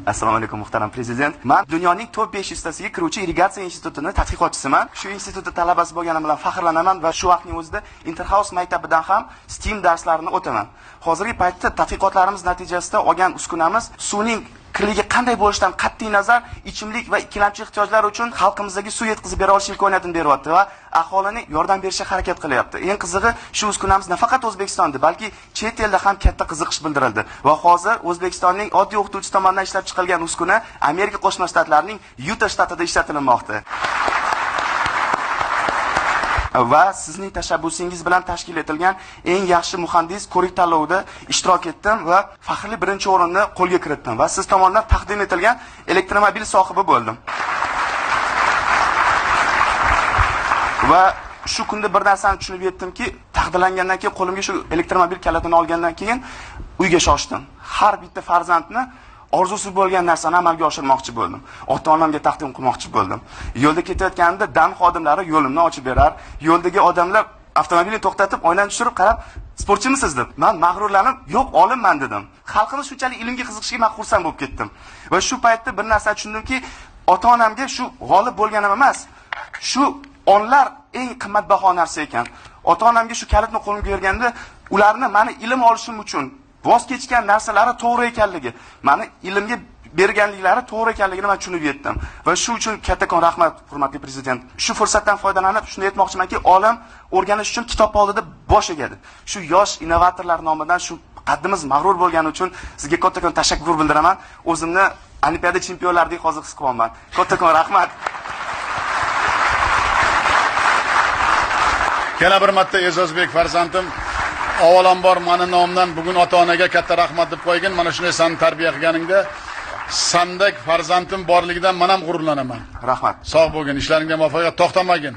Assalomu alaykum, muhtaram prezident. Man dunyoning top 500 tasiga kiruvchi irrigatsiya institutini tadqiqotchisiman. Shu institutda talabasi bo'lganim bilan faxrlanaman va shu vaqtning o'zida Interhouse maktabidan ham STEAM darslarini o'taman. Hozirgi paytda tadqiqotlarimiz natijasida olgan uskunamiz suvning kirligi qanday bo'lishidan qat'iy nazar ichimlik va ikkilamchi ehtiyojlar uchun xalqimizdagi suv yetkazib bera olish imkoniyatini beryapti va aholini yordam berishga harakat qilyapti. Eng qizig'i, shu uskunamiz nafaqat O'zbekistonda, balki chet elda ham katta qiziqish bildirildi va hozir O'zbekistonning oddiy o'qituvchi tomonidan ishlab chiqilgan uskuna Amerika Qo'shma Shtatlarining Yuta shtatida ishlatilmoqda. Va sizning tashabbusingiz bilan tashkil etilgan eng yaxshi muhandis ko'rik tanlovida ishtirok etdim va faxrli birinchi o'rinni qo'lga kiritdim va siz tomonidan taqdim etilgan elektromobil sohibi bo'ldim. Va shu kunda bir narsani tushunib yetdimki, taqdirlangandan keyin qo'limga shu elektromobil kalitini olgandan keyin uyga shoshdim. Har bitta farzandni orzusi bo'lgan narsani amalga oshirmoqchi bo'ldim. Ota-onamga taqdim qilmoqchi bo'ldim. Yo'lda ketayotganimda dan xodimlari yo'limni ochib berar, yo'ldagi odamlar avtomobilni to'xtatib, oynani tushirib qarab, sportchimisiz deb. Men mag'rurlanib, yo'q, olimman dedim. Xalqimiz shunchalik ilmga qiziqishiga men xursand bo'lib ketdim. Va shu paytda bir narsa tushundimki, ota-onamga shu g'olib bo'lganim emas, shu onlar eng qimmatbaho narsa ekan. Ota-onamga shu kalitni qo'limga berganda, ularni mani ilm olishim uchun voz kechgan narsalari to'g'ri ekanligi, mani ilmga berganliklari to'g'ri ekanligini men tushunib yetdim. Va shu uchun kattakon rahmat, hurmatli prezident. Shu fursatdan foydalanib shuni aytmoqchimanki, olim o'rganish uchun kitob oldida bosh egadi. Shu yosh innovatorlar nomidan shu qaddimiz mag'rur bo'lgani uchun sizga kattakon tashakkur bildiraman. O'zimni olimpiada chempionlaridek hozir his qilyapman. Kattakon rahmat. Yana bir marta E'zozbek farzandim, avvalambor mani nomimdan bugun ota-onaga katta rahmat deb qo'ygin. Mana shunday seni tarbiya qilganingda sandak farzandim borligidan men ham g'ururlanaman. Rahmat. Sog' bo'lgin, ishlaringda muvaffaqiyat, to'xtamagin.